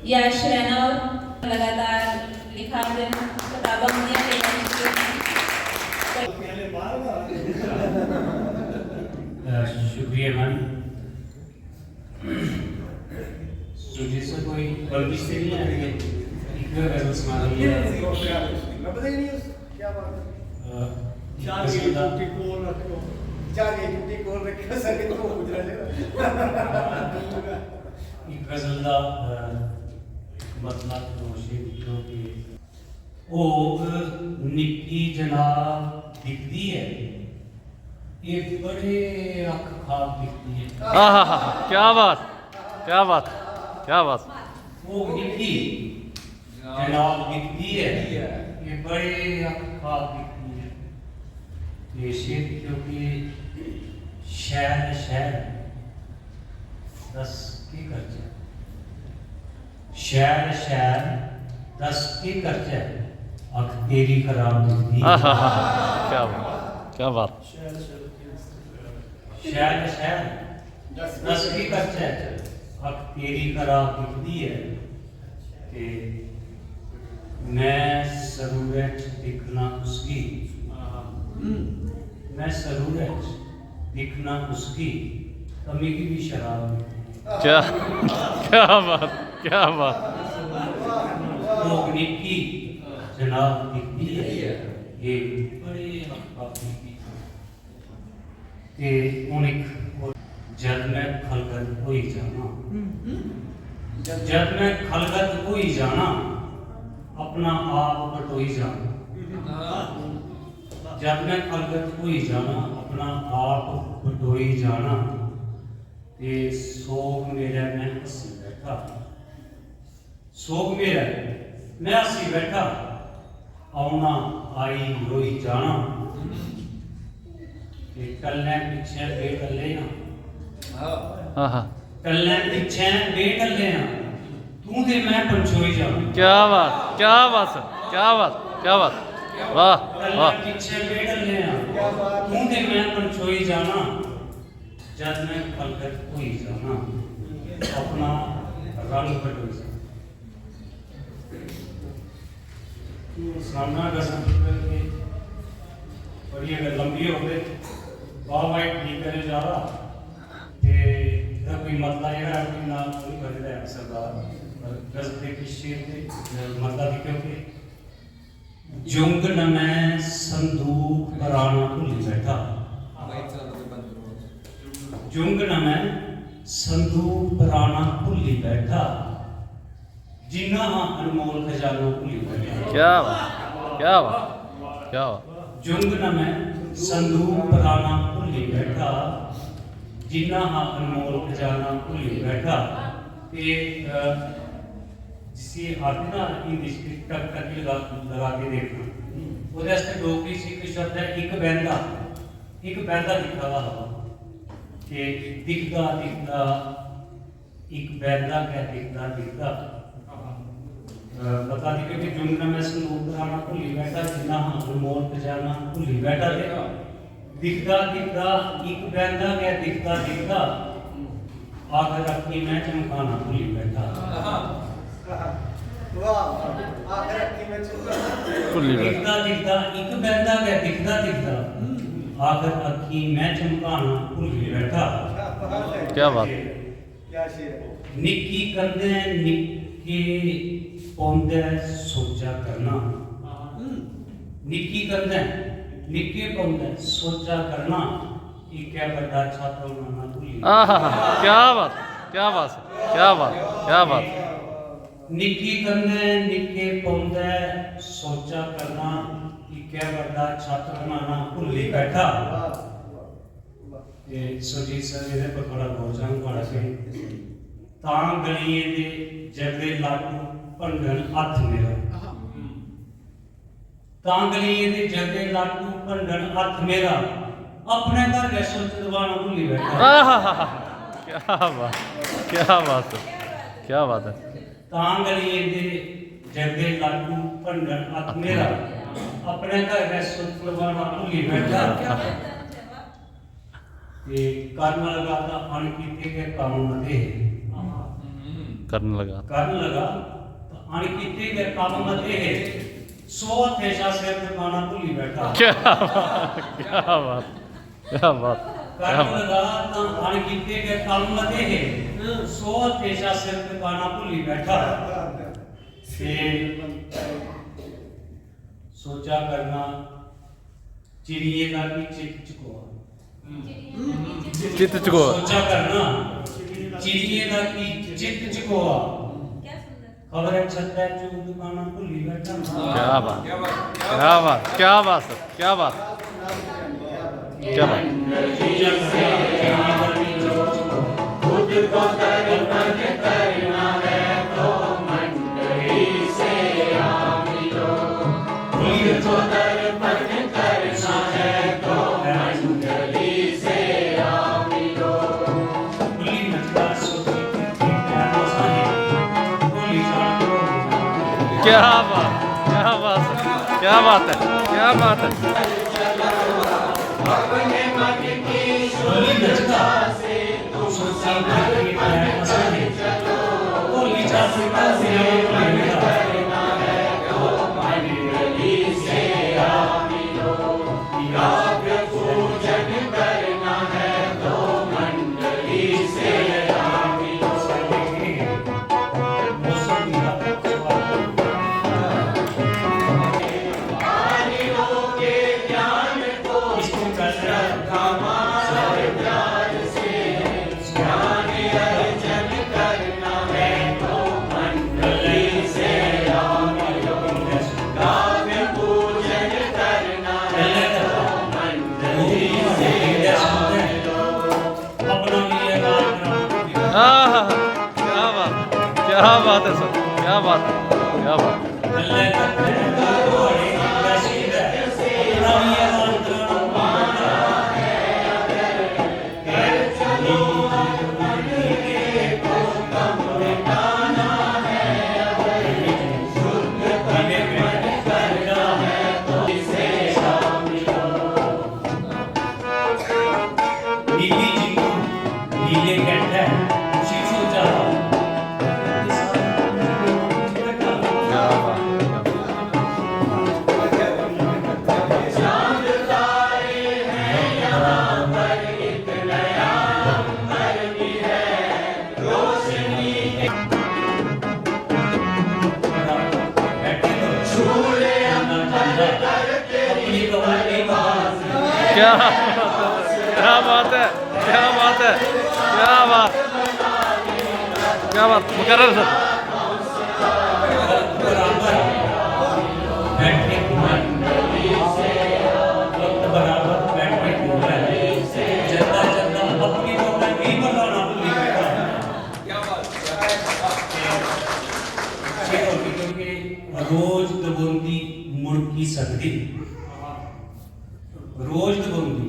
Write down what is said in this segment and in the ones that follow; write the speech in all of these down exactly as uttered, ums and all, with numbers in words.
यश रैना होर लगातार लिखा दे न, कताबां उंदियां पेई चुकी दियां न। अ, शुक्रिया मैम। सुरजीत सर, कोई गलती से नहीं आ रही है? एक गजल सुना दीजिए। क्या बात है। अ, चार गजल दा टूटी कोल रखो। चार टूटी कोल रखो, सर, तो गुजरा जाएगा। एक गजल दा, अ, मतलब, तो शेर लिखो कि ओग निक्की जनाब दिखदी ऐ, एह् बड़े अक्ख खाब दिखदी ऐ। आहा, क्या बात, क्या बात, क्या बात। ओग निक्की जनाब दिखदी ऐ, एह् बड़े अक्ख खाब दिखदी ऐ। ते शेर दिक्खेओ कि शैह्र, शैह्र, दस केह् करचै? शैह्र, शैह्र, दस केह् करचै? अक्ख तेरी खराब दिखदी ऐ। आहा, क्या बात, क्या बात। शैह्र, शैह्र, दस केह् करचै? अक्ख तेरी खराब दिखदी ऐ। ते मैं सरूरै च दिक्खना उसगी, मैं सरूरै च दिक्खना उसगी, तां मिगी बी शराब दिखदी। क्या, क्या बात, क्या बात। ओग निक्की जनाब दिखदी ऐ, एह् बड़े अखबाब दिखदी। ते हून इक होर, जद मैं खलगत होई जाना, जद मैं खलगत होई जाना, अपना आप बटोई जाना। जद मैं खलगत होई जाना, अपना आप बटोई जाना। ते सोग मेरै मैं हस्सी बैठा, सोग मेरै मैं हस्सी बैठा, औना आई रोई जाना। ते कल्लै पिच्छें बेकल्ले आं। आहा। कल्लै पिच्छें बेकल्ले आं। तूं ते मैं पंछोई जाना। क्या बात, क्या बात, क्या बात, क्या बात। वाह, कल्लै वाह। पिच्छें बेकल्ले आं। तूं ते मैं पंछोई जाना। जद मैं खलगत होई जाना, अपना रंग बटोई जाना। हून सनाना गजल कि बड़ी अगर लंबी होग ते बाह् बाई ठीक करे जा रहा। ते एह्दा कोई मतला जेह्ड़ा ऐ, कोई ना कोई बने दा ऐ सरदार, पर गजल दे किश शेर ते मतला दिक्खेओ कि जुंग न मैं संदूक पराना भुल्ली बैठा। जुंग न मैं संदूक पराना भुल्ली बैठा, जिन्ना हा अनमोल खजाना भुल्ली बैठा। क्या बात, क्या बात, क्या बात। जुंग न मैं संदूक पराना भुल्ली बैठा, जिन्ना हा अनमोल खजाना भुल्ली बैठा। ते, अ, जिसी आखदे ना हिंदी च टकटकी लगा, लगा के देखना, ओह्दे आस्तै डोगरी च इक शब्द ऐ, इक बैंह्दा। इक बैंह्दा दिक्खा दा हा, ते दिखदा दिखदा, इक बैंह्दा गै दिखदा दिखदा, अ, बता दी कि जुंग न मैं संदूक पराना भुल्ली बैठा, जिन्ना हा अनमोल खजाना भुल्ली बैठा। ते दिखदा दिखदा, इक बैंह्दा गै दिखदा दिखदा, आखर अक्खीं मैं झमकाना भुल्ली बैठा। वाह, आखर अक्खीं मैं झमकाना भुल्ली बैठा। दिखदा दिखदा, इक बैंह्दा गै दिखदा दिखदा, आखर अक्खीं मैं झमकाना भुल्ली बैठा। क्या बात। क्या शेर है। निक्की कंधें निक्के पौंदे सोचा करना। निक्की कंधें निक्के पौंदे सोचा करना, इक्कै बड्डा छत्त बनाना भुल्ली। आहा, क्या बात, क्या बात, क्या बात, क्या बात। निक्की कंधें निक्के पौंदे सोचा करना, इक्कै बड्डा छत्त बनाना भुल्ली बैठा। ते सुरजीत सर, एह्दे पर थोह्ड़ा गौर चाह्ङ थुआढ़ा कि तां गलियें दे जगदे लाटू भंडन हत्थ मेरा। तां गलियें दे जगदे लाटू भंडन हत्थ मेरा। अपने घर गै सुरत दबाना भुल्ली बैठा। आहा, क्या बात, क्या बात है, क्या बात है। तां गलियें दे जगदे लाटू भंडन हत्थ मेरा। अपने घर गै सुरत दबाना भुल्ली बैठा। ते कर्म लगा दा अन कीते गै कम्म मते हे। करन लगा। करन लगा, तां अणकीते गै कम्म मते हे, सौ हत्थें शा सिर टकाना भुल्ली बैठा। क्या बात, क्या बात, क्या बात, क्या करन बात। लगा, तां अणकीते गै कम्म मते हे, सौ हत्थें शा सिर टकाना भुल्ली बैठा। ते सोचा करना, चिड़िये दा की चित चकोआ। चित चकोआ। सोचा करना, चिड़िये दा की चित चकोआ। खबर है छत्तै चूत पाना भुल्ली बैठा। क्या बात, क्या बात, क्या बात, sir, क्या बात, क्या बात। क्या बात, क्या बात है, क्या बात है, क्या बात है। आहा, क्या बात, क्या बात है sir, क्या बात है, क्या बात है। नीली जिंदू, नीले कैंठे, खुशी सोचा। क्या, क्या बात है, क्या बात है, क्या बात, क्या बात, मुकर्रर sir। रोज दबोंदी मुड़की सकदी, रोज दबोंदी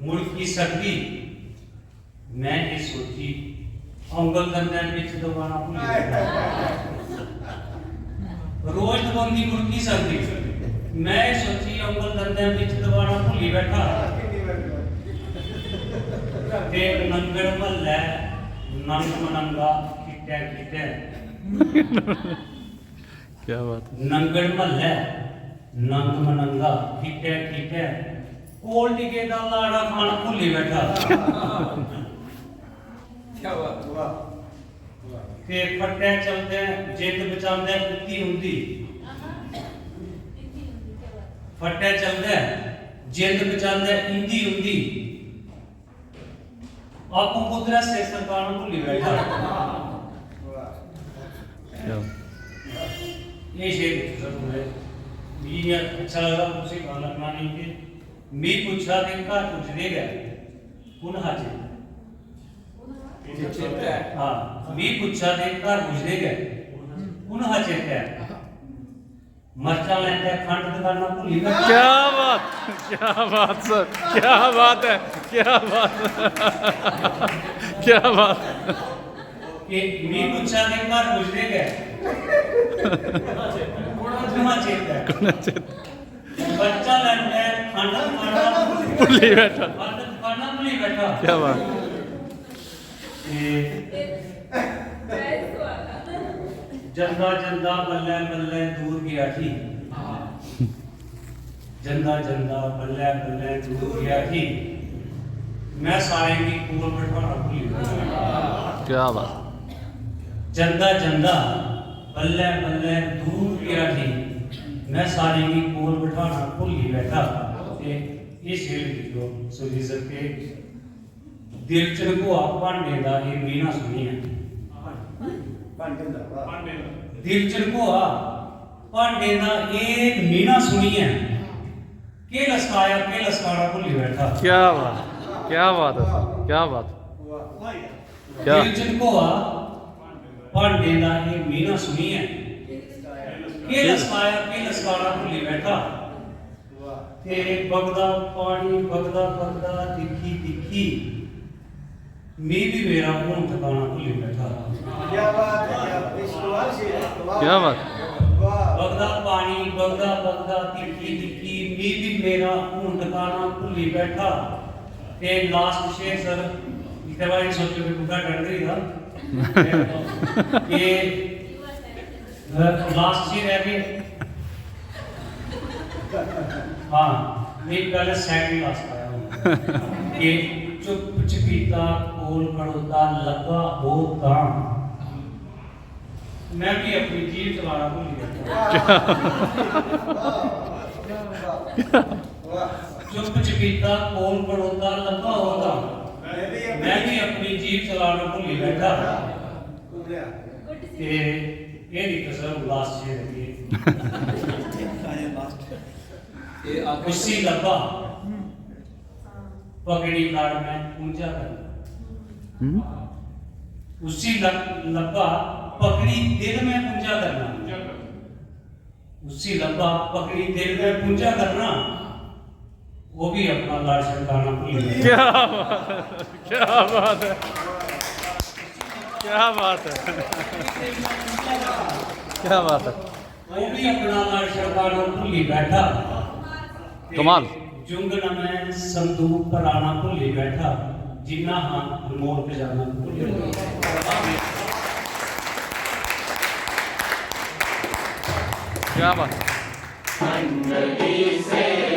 मुड़की सकदी। मैं ये सोची, औंगल दंदै बिच दबाना भुल्ली बैठा। रोज दबोंदी मुड़की सकदी। मैं ये सोची, औंगल दंदै बिच दबाना भुल्ली बैठा। ते नंगड़ म्हल्लै नंग मनंगा खिट्टै खिट्टै। क्या बात है। नंगड़ म्हल्लै नंग मनंगा खिट्टै खिट्टै कोल टिके दा लाड़ा खान भुल्ली बैठा। क्या बात, वाह। ते फट्टै चलदे जिंद बचांदे इत्ती उंदी। फट्टै चलदे जिंद बचांदे इंदी उंदी। आपूं कुदरै सिर सरकारां भुल्ली बैठा। क्या? एह् शेर दिक्खो सर तुं'दे। मिगी इ'यां अच्छा लगदा, तुसें गाना गलाने गी। मी पुच्छा दे घर पुजदे गै कु'न हा चेता? चेता ऐ। हां, मी पुच्छा दे घर पुजदे गै कु'न हा चेता? मर्चां लैंदे खंड दकानां भुल्ली गै। क्या बात, क्या बात sir, क्या बात है, क्या बात, क्या बात। कि मी पुच्छा दे घर पुजदे गै। कु'न हा चेता? कु'न हा चेता? मर्चां लैंदे खंड दकानां भुल्ली बैठा। खंड दकानां भुल्ली बैठा। क्या बात। ते, जंदा जंदा बल्लें बल्लें दूर गेआ जी। जंदा जंदा बल्लें बल्लें दूर गेआ जी। मैं सारें गी कोल बठाना भुल्ली गेआ। क्या बात। जंदा जंदा बल्लें बल्लें दूर गेआ जी। मैं सारें गी कोल बठाना भुल्ली बैठा। ते एह् शेर दिक्खो सुरजीत सर के दिल च लुकोआ भांडें दा एह् मीना सुनियै। भांडे दा वाह। दिल च लुकोआ भांडें दा एह् मीना सुनियै केह् लसकाया केह् लसकाना भुल्ली बैठा। क्या बात, क्या बात है सर, क्या बात। क्या दिल च लुकोआ भांडें दा एह् मीना सुनियै केह् लसकाया केह् लसकाना भुल्ली बैठा। ते बगदा पानी बगदा बगदा दिक्खी दिक्खी मी बी मेरा हून ठकाना भुल्ली बैठा। क्या बात है, क्या बात है। इस्तेमाल से है, इस्तेमाल। क्या बात। वाह। बगदा पानी बगदा बगदा दिक्खी दिक्खी मी बी मेरा हून ठकाना भुल्ली बैठा। ते लास्ट शेर सर इत्थै बारी सोचो कि बुड्ढा डंडरी दा। ये लास्ट शेर है कि हाँ, नहीं पहले सेकंड लास्ट आया हूँ कि चुप चपीता कोल खड़ोता लब्भा हो तां मैं भी अपनी जीभ चलाना भुल्ली बैठा। चुप चपीता कोल खड़ोता लब्भा हो तां मैं भी अपनी जीभ चलाना भुल्ली बैठा। ते एह् दिक्खो सर लास्ट शेर है ये। ਇਹ ਆਖਰੀ उसी लब्भा पगड़ी लड़ में पूंजा करना। हम्म? उसी लग- लब्भा पगड़ी दिल में पूंजा करना। उसी लब्भा पगड़ी दिल में पूंजा करना। वो भी अपना लड़ छड़काना भूल गया। क्या बात है, क्या बात है, क्या बात है, क्या बात है। वो भी अपना लड़ छड़काना भूली बैठा। कमाल। जुंगन में संदूक पराना भूली बैठा, जिन्ना हाँ अनमोल खजाना भूली बैठा। क्या बात है। मंडली से